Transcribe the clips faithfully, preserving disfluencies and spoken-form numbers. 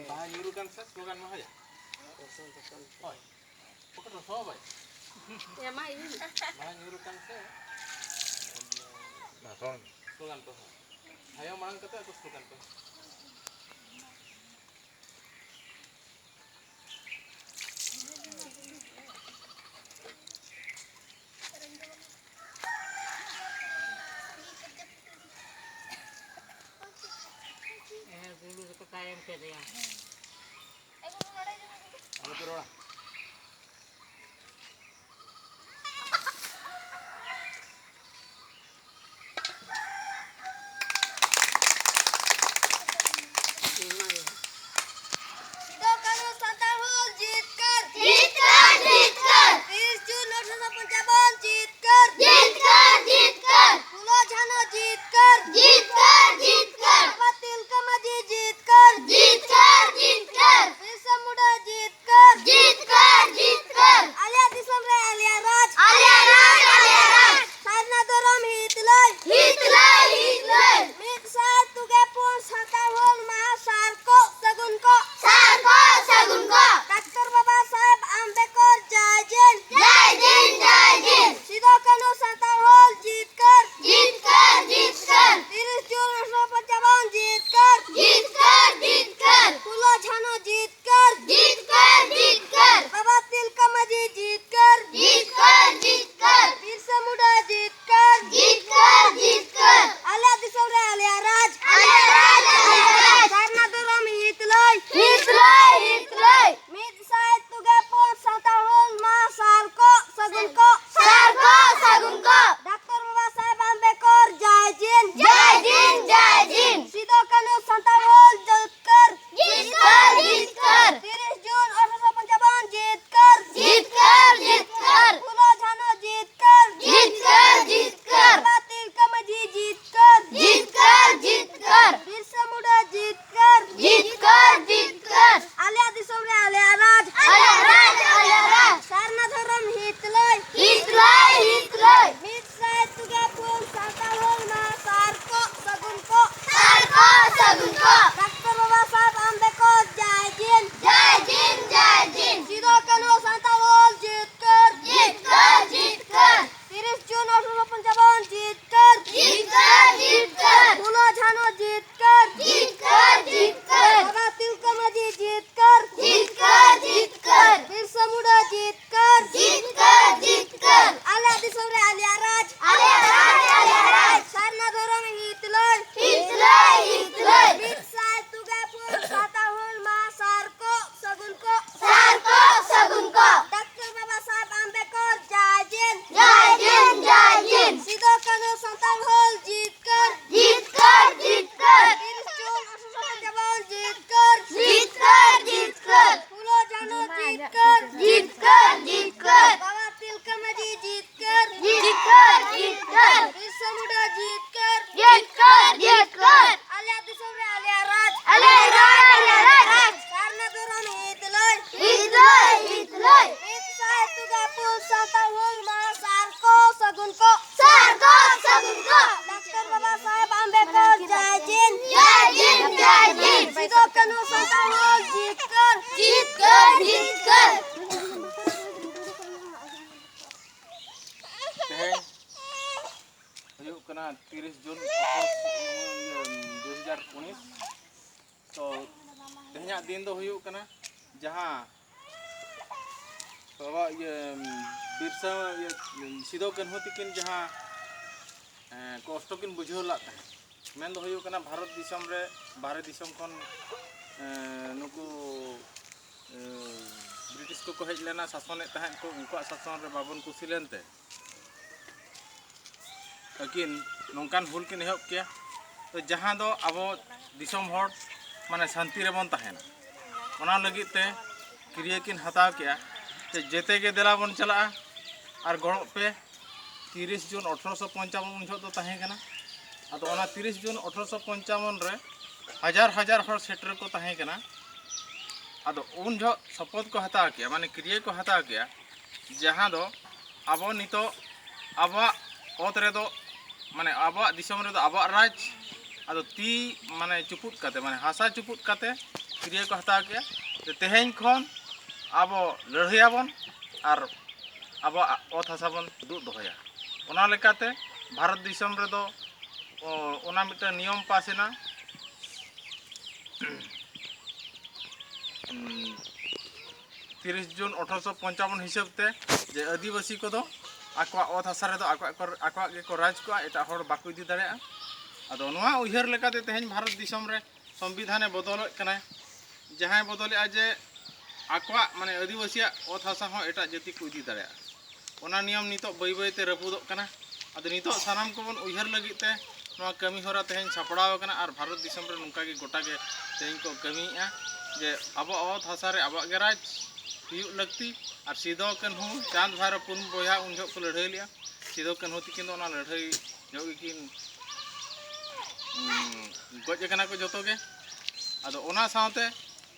ᱵᱟᱦᱟ ᱧᱩᱨ ᱟᱠᱟᱱ ᱥᱮ ᱥᱞᱳᱜᱟᱱ ᱢᱟ ᱦᱩᱭᱟ᱾ ᱦᱳᱭ᱾ ᱯᱚᱠᱮᱴ ᱨᱮ ᱥᱚ ᱵᱟᱭ᱾ ᱮᱢᱟ ᱤᱧ᱾ ᱵᱟᱦᱟ ᱧᱩᱨ ᱟᱠᱟᱱ ᱥᱮ᱾ ᱥᱞᱳᱜᱟᱱ ᱯᱮ ᱦᱳᱭ᱾ ᱟᱭᱳ ᱢᱟᱲᱟᱝ ᱠᱟᱛᱮ ᱟᱫᱚ ᱥᱞᱳᱜᱟᱱ ᱯᱮ᱾ ᱦᱮᱸ, ᱜᱩᱰᱩ ᱫᱚᱠᱚ ᱛᱟᱭᱚᱢ ᱠᱮᱫᱮᱭᱟ᱾ ᱟᱞᱚᱯᱮ ᱨᱚᱲᱟ᱾ ᱥᱤᱫᱩ ᱠᱟᱹᱱᱦᱩ ᱥᱟᱱᱛᱟᱲ ᱦᱩᱞ ᱡᱤᱛᱠᱟᱹᱨ᱾ ᱡᱤᱛᱠᱟᱹᱨ, ᱡᱤᱛᱠᱟᱹᱨ᱾ ᱛᱤᱨᱤᱥ ᱡᱩᱱ ᱟᱴᱷᱨᱚᱥᱚ ᱯᱚᱧᱪᱟᱵᱚᱱ ᱡᱤᱛᱠᱟᱹᱨ᱾ ᱡᱤᱛᱠᱟᱹᱨ, ᱡᱤᱛᱠᱟᱹᱨ᱾ ᱯᱷᱩᱞᱳ ᱡᱷᱟᱱᱳ ᱡᱤᱛᱠᱟᱹᱨ᱾ ᱡᱤᱛᱠᱟᱹᱨ, ᱡᱤᱛᱠᱟᱹᱨ᱾ ᱵᱟᱵᱟ ᱛᱤᱞᱠᱟᱹ ᱢᱟᱹᱡᱷᱤ ᱡᱤᱛᱠᱟᱹᱨ᱾ ᱡᱤᱛᱠᱟᱹᱨ, ᱡᱤᱛᱠᱟᱹᱨ᱾ ᱥᱟᱨ ᱠᱚ, ᱥᱟᱹᱜᱩᱱ ᱠᱚ᱾ ᱰᱟᱠᱛᱟᱨ ᱵᱟᱵᱟ ᱥᱟᱦᱮᱵᱽ ᱟᱢᱵᱮᱫᱠᱚᱨ ᱡᱟᱭ ᱡᱤᱱ᱾ ᱡᱟᱭ ᱡᱤᱱ, ᱡᱟᱭ ᱡᱤᱱ᱾ ᱥᱤᱫᱩ ᱠᱟᱹᱱᱦᱩ ᱥᱟᱱᱛᱟᱲ ᱦᱩᱞ ᱡᱤᱛᱠᱟᱹᱨ᱾ ᱡᱤᱛᱠᱟᱹᱨ, ᱡᱤᱛᱠᱟᱹᱨ᱾ ᱛᱮᱦᱮᱧ ᱦᱩᱭᱩᱜ ᱠᱟᱱᱟ ᱛᱤᱨᱤᱥ ᱡᱩᱱ, ᱤᱭᱟᱹ, ᱫᱩ ᱦᱟᱡᱟᱨ ᱩᱱᱤᱥ᱾ ᱛᱚ, ᱛᱮᱦᱮᱧᱟᱜ ᱫᱤᱱ ᱫᱚ ᱦᱩᱭᱩᱜ ᱠᱟᱱᱟ ᱡᱟᱦᱟᱸ ᱵᱟᱵᱟ, ᱤᱭᱟᱹ, ᱵᱤᱨᱥᱟ, ᱤᱭᱟᱹ, ᱥᱤᱫᱩ ᱠᱟᱹᱱᱦᱩ ᱛᱤᱠᱤᱱ ᱡᱟᱦᱟᱸ, ᱮᱸ, ᱠᱚᱥᱴᱚ ᱠᱤᱱ ᱵᱩᱡᱷᱟᱹᱣ ᱞᱮᱫ ᱛᱟᱦᱮᱸᱫ, ᱢᱮᱱ ᱫᱚ ᱦᱩᱭᱩᱜ ᱠᱟᱱᱟ ᱵᱷᱟᱨᱚᱛ ᱫᱤᱥᱚᱢ ᱨᱮ ᱵᱟᱦᱨᱮ ᱫᱤᱥᱚᱢ ᱠᱷᱚᱱ, ᱮᱸ, ᱱᱩᱠᱩ, ᱮᱸ, ᱵᱨᱤᱴᱤᱥ ᱠᱚᱠᱚ ᱦᱮᱡ ᱞᱮᱱᱟ, ᱥᱟᱥᱚᱱᱮᱫ ᱛᱟᱦᱮᱸᱫ ᱠᱚ, ᱩᱱᱠᱩᱣᱟᱜ ᱥᱟᱥᱚᱱ ᱨᱮ ᱵᱟᱵᱚᱱ ᱠᱩᱥᱤ ᱞᱮᱱᱛᱮ ᱟᱹᱠᱤᱱ ᱱᱚᱝᱠᱟᱱ ᱦᱩᱞ ᱠᱤᱱ ᱮᱦᱚᱵ ᱠᱮᱭᱟ᱾ ᱛᱚ, ᱡᱟᱦᱟᱸ ᱫᱚ ᱟᱵᱚ ᱫᱤᱥᱚᱢ ᱦᱚᱲ, ᱢᱟᱱᱮ, ᱥᱟᱱᱛᱤ ᱨᱮᱵᱚᱱ ᱛᱟᱦᱮᱱᱟ, ᱚᱱᱟ ᱞᱟᱹᱜᱤᱫ ᱛᱮ ᱠᱤᱨᱭᱟᱹ ᱠᱤᱱ ᱦᱟᱛᱟᱣ ᱠᱮᱜᱼᱟ᱾ ᱛᱚ, ᱡᱮᱛᱮ ᱜᱮ ᱫᱮᱞᱟ ᱵᱚᱱ ᱪᱟᱞᱟᱜᱼᱟ ᱟᱨ ᱜᱚᱲᱚᱜ ᱯᱮ᱾ ᱛᱤᱨᱤᱥ ᱡᱩᱱ ᱟᱴᱷᱨᱚᱥᱚ ᱯᱚᱧᱪᱟᱵᱚᱱ ᱩᱱ ᱡᱚᱦᱚᱜ ᱫᱚ ᱛᱟᱦᱮᱸ ᱠᱟᱱᱟ᱾ ᱟᱫᱚ ᱚᱱᱟ ᱛᱤᱨᱤᱥ ᱡᱩᱱ ᱟᱴᱷᱨᱚᱥᱚ ᱯᱚᱧᱪᱟᱵᱚᱱ ᱨᱮ ᱦᱟᱡᱟᱨ ᱦᱟᱡᱟᱨ ᱦᱚᱲ ᱥᱮᱴᱮᱨ ᱠᱚ ᱛᱟᱦᱮᱸ ᱠᱟᱱᱟ᱾ ᱟᱫᱚ ᱩᱱ ᱡᱚᱦᱚᱜ ᱥᱚᱯᱚᱛ ᱠᱚ ᱦᱟᱛᱟᱣ ᱠᱮᱜᱼᱟ, ᱢᱟᱱᱮ, ᱠᱤᱨᱭᱟᱹ ᱠᱚ ᱦᱟᱛᱟᱣ ᱠᱮᱜᱼᱟ, ᱡᱟᱦᱟᱸ ᱫᱚ ᱟᱵᱚ ᱱᱤᱛᱚᱜ ᱟᱵᱚᱣᱟᱜ ᱚᱛ ᱨᱮᱫᱚ, ᱢᱟᱱᱮ, ᱟᱵᱚᱣᱟᱜ ᱫᱤᱥᱚᱢ ᱨᱮᱫᱚ ᱟᱵᱚᱣᱟᱜ ᱨᱟᱡᱽ, ᱟᱫᱚ ᱛᱤ, ᱢᱟᱱᱮ, ᱪᱩᱯᱩᱫ ᱠᱟᱛᱮ, ᱢᱟᱱᱮ, ᱦᱟᱥᱟ ᱪᱩᱯᱩᱫ ᱠᱟᱛᱮ ᱠᱤᱨᱭᱟᱹ ᱠᱚ ᱦᱟᱛᱟᱣ ᱠᱮᱜᱼᱟ᱾ ᱛᱮᱦᱮᱧ ᱠᱷᱚᱱ ᱟᱵᱚ ᱞᱟᱹᱲᱦᱟᱹᱭᱟᱵᱚᱱ ᱟᱨ ᱟᱵᱚᱣᱟᱜ ᱚᱛ ᱦᱟᱥᱟ ᱵᱚᱱ ᱫᱩᱜ ᱫᱚᱦᱚᱭᱟ᱾ ᱚᱱᱟ ᱞᱮᱠᱟᱛᱮ ᱵᱷᱟᱨᱚᱛ ᱫᱤᱥᱚᱢ ᱨᱮᱫᱚ, ᱚ, ᱚᱱᱟ ᱢᱤᱫᱴᱟᱝ ᱱᱤᱭᱚᱢ ᱯᱟᱥ ᱮᱱᱟ᱾ ᱩᱸ, ᱛᱤᱨᱤᱥ ᱡᱩᱱ ᱟᱴᱷᱨᱚᱥᱚ ᱯᱚᱧᱪᱟᱵᱚᱱ ᱦᱤᱥᱟᱹᱵ ᱛᱮ, ᱡᱮ ᱟᱹᱫᱤᱵᱟᱹᱥᱤ ᱠᱚᱫᱚ ᱟᱠᱚᱣᱟᱜ ᱚᱛ ᱦᱟᱥᱟ ᱨᱮᱫᱚ ᱟᱠᱚᱣᱟᱜ ᱠᱚ, ᱟᱠᱚᱣᱟᱜ ᱜᱮᱠᱚ ᱨᱟᱡᱽ ᱠᱚᱜᱼᱟ, ᱮᱴᱟᱜ ᱦᱚᱲ ᱵᱟᱠᱚ ᱤᱫᱤ ᱫᱟᱲᱮᱭᱟᱜᱼᱟ᱾ ᱟᱫᱚ ᱱᱚᱣᱟ ᱩᱭᱦᱟᱹᱨ ᱞᱮᱠᱟᱛᱮ ᱛᱮᱦᱮᱧ ᱵᱷᱟᱨᱚᱛ ᱫᱤᱥᱚᱢ ᱨᱮ ᱥᱚᱝᱵᱤᱫᱷᱟᱱᱮ ᱵᱚᱫᱚᱞᱮᱫ ᱠᱟᱱᱟᱭ᱾ ᱡᱟᱦᱟᱸᱭ ᱵᱚᱫᱚᱞᱮᱫᱼᱟ ᱡᱮ ᱟᱠᱚᱣᱟᱜ, ᱢᱟᱱᱮ, ᱟᱹᱫᱤᱵᱟᱹᱥᱤᱭᱟᱜ ᱚᱛ ᱦᱟᱥᱟ ᱦᱚᱸ ᱮᱴᱟᱜ ᱡᱟᱹᱛᱤ ᱠᱚ ᱤᱫᱤ ᱫᱟᱲᱮᱭᱟᱜᱼᱟ᱾ ᱚᱱᱟ ᱱᱤᱭᱚᱢ ᱱᱤᱛᱚᱜ ᱵᱟᱹᱭ ᱵᱟᱹᱭ ᱛᱮ ᱨᱟᱹᱯᱩᱫᱚᱜ ᱠᱟᱱᱟ᱾ ᱟᱫᱚ ᱱᱤᱛᱚᱜ ᱥᱟᱱᱟᱢ ᱠᱚᱵᱚᱱ ᱩᱭᱦᱟᱹᱨ ᱞᱟᱹᱜᱤᱫ ᱛᱮ ᱱᱚᱣᱟ ᱠᱟᱹᱢᱤ ᱦᱚᱨᱟ ᱛᱮᱦᱮᱧ ᱥᱟᱯᱲᱟᱣ ᱟᱠᱟᱱᱟ ᱟᱨ ᱵᱷᱟᱨᱚᱛ ᱫᱤᱥᱚᱢ ᱨᱮ ᱱᱚᱝᱠᱟ ᱜᱮ ᱜᱚᱴᱟ ᱜᱮ ᱛᱮᱦᱮᱧ ᱠᱚ ᱠᱟᱹᱢᱤᱭᱮᱫᱼᱟ ᱡᱮ ᱟᱵᱚᱣᱟᱜ ᱚᱛ ᱦᱟᱥᱟ ᱨᱮ ᱟᱵᱚᱣᱟᱜ ᱜᱮ ᱨᱟᱡᱽ ᱦᱩᱭᱩᱜ ᱞᱟᱹᱠᱛᱤ᱾ ᱟᱨ ᱥᱤᱫᱚ ᱠᱟᱹᱱᱦᱩ, ᱪᱟᱸᱫᱽ ᱵᱷᱟᱭᱨᱚ ᱯᱩᱱ ᱵᱚᱭᱦᱟ ᱩᱱ ᱡᱚᱦᱚᱜ ᱠᱚ ᱞᱟᱹᱲᱦᱟᱹᱭ ᱞᱮᱫᱼᱟ᱾ ᱥᱤᱫᱚ ᱠᱟᱹᱱᱦᱩ ᱛᱤᱠᱤᱱ ᱫᱚ ᱚᱱᱟ ᱞᱟᱹᱲᱦᱟᱹᱭ ᱡᱚᱦᱚᱜ ᱜᱮᱠᱤᱱ, ᱩᱸ, ᱜᱚᱡ ᱟᱠᱟᱱᱟ ᱠᱚ ᱡᱚᱛᱚ ᱜᱮ᱾ ᱟᱫᱚ ᱚᱱᱟ ᱥᱟᱶᱛᱮ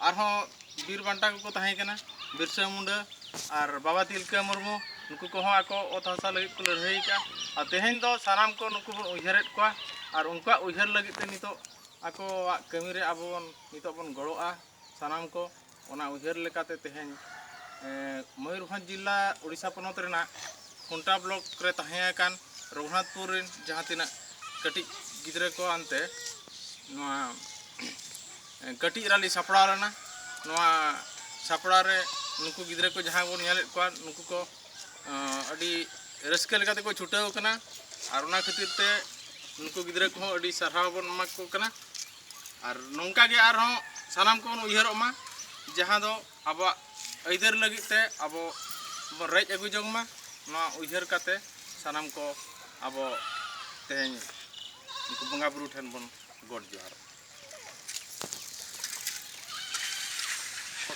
ᱟᱨᱦᱚᱸ ᱵᱤᱨ ᱵᱟᱱᱴᱟ ᱠᱚᱠᱚ ᱛᱟᱦᱮᱸ ᱠᱟᱱᱟ, ᱵᱤᱨᱥᱟᱹ ᱢᱩᱱᱰᱟᱹ ᱟᱨ ᱵᱟᱵᱟ ᱛᱤᱞᱠᱟᱹ ᱢᱩᱨᱢᱩ, ᱱᱩᱠᱩ ᱠᱚᱦᱚᱸ ᱟᱠᱚ ᱚᱛ ᱦᱟᱥᱟ ᱞᱟᱹᱜᱤᱫ ᱠᱚ ᱞᱟᱹᱲᱦᱟᱹᱭ ᱟᱠᱟᱫᱼᱟ᱾ ᱟᱨ ᱛᱮᱦᱮᱧ ᱫᱚ ᱥᱟᱱᱟᱢ ᱠᱚ ᱱᱩᱠᱩ ᱵᱚᱱ ᱩᱭᱦᱟᱹᱨᱮᱫ ᱠᱚᱣᱟ, ᱟᱨ ᱩᱱᱠᱩᱣᱟᱜ ᱩᱭᱦᱟᱹᱨ ᱞᱟᱹᱜᱤᱫ ᱛᱮ ᱱᱤᱛᱚᱜ ᱟᱠᱚᱣᱟᱜ ᱠᱟᱹᱢᱤ ᱨᱮ ᱟᱵᱚ ᱵᱚᱱ ᱱᱤᱛᱚᱜ ᱵᱚᱱ ᱜᱚᱲᱚᱜᱼᱟ ᱥᱟᱱᱟᱢ ᱠᱚ᱾ ᱚᱱᱟ ᱩᱭᱦᱟᱹᱨ ᱞᱮᱠᱟᱛᱮ ᱛᱮᱦᱮᱧ, ᱮ, ᱢᱚᱭᱩᱨᱵᱷᱚᱸᱡᱽ ᱡᱤᱞᱟ, ᱳᱰᱤᱥᱟ ᱯᱚᱱᱚᱛ ᱨᱮᱱᱟᱜ ᱠᱷᱩᱱᱴᱟ ᱵᱞᱚᱠ ᱨᱮ ᱛᱟᱦᱮᱸ ᱟᱠᱟᱱ ᱨᱚᱜᱷᱩᱱᱟᱛᱷᱯᱩᱨ ᱨᱮᱱ ᱡᱟᱦᱟᱸ ᱛᱤᱱᱟᱹᱜ ᱠᱟᱹᱴᱤᱡ ᱜᱤᱫᱽᱨᱟᱹ ᱠᱚ ᱟᱱᱛᱮ ᱱᱚᱣᱟ ᱠᱟᱹᱴᱤᱡ ᱨᱟᱞᱤ ᱥᱟᱯᱲᱟᱣ ᱞᱮᱱᱟ᱾ ᱱᱚᱣᱟ ᱥᱟᱯᱲᱟᱣ ᱨᱮ ᱱᱩᱠᱩ ᱜᱤᱫᱽᱨᱟᱹ ᱠᱚ ᱡᱟᱦᱟᱸ ᱵᱚᱱ ᱧᱮᱞᱮᱫ ᱠᱚᱣᱟ, ᱱᱩᱠᱩ ᱠᱚ, ᱟᱸ, ᱟᱹᱰᱤ ᱨᱟᱹᱥᱠᱟᱹ ᱞᱮᱠᱟ ᱛᱮᱠᱚ ᱪᱷᱩᱴᱟᱹᱣ ᱟᱠᱟᱱᱟ᱾ ᱟᱨ ᱚᱱᱟ ᱠᱷᱟᱹᱛᱤᱨ ᱛᱮ ᱱᱩᱠᱩ ᱜᱤᱫᱽᱨᱟᱹ ᱠᱚᱦᱚᱸ ᱟᱹᱰᱤ ᱥᱟᱨᱦᱟᱣ ᱵᱚᱱ ᱮᱢᱟ ᱠᱚ ᱠᱟᱱᱟ᱾ ᱟᱨ ᱱᱚᱝᱠᱟ ᱜᱮ ᱟᱨᱦᱚᱸ ᱥᱟᱱᱟᱢ ᱠᱚᱵᱚᱱ ᱩᱭᱦᱟᱹᱨᱚᱜ ᱢᱟ, ᱡᱟᱦᱟᱸ ᱫᱚ ᱟᱵᱚᱣᱟᱜ ᱟᱹᱭᱫᱟᱹᱨ ᱞᱟᱹᱜᱤᱫ ᱛᱮ ᱟᱵᱚ ᱵᱚᱱ ᱨᱮᱡ ᱟᱹᱜᱩ ᱡᱚᱝ ᱢᱟ᱾ ᱱᱚᱣᱟ ᱩᱭᱦᱟᱹᱨ ᱠᱟᱛᱮ ᱥᱟᱱᱟᱢ ᱠᱚ ᱟᱵᱚ ᱛᱮᱦᱮᱧ ᱱᱩᱠᱩ ᱵᱚᱸᱜᱟ ᱵᱩᱨᱩ ᱴᱷᱮᱱ ᱵᱚᱱ ᱜᱚᱰ ᱡᱚᱦᱟᱨᱚᱜᱼᱟ᱾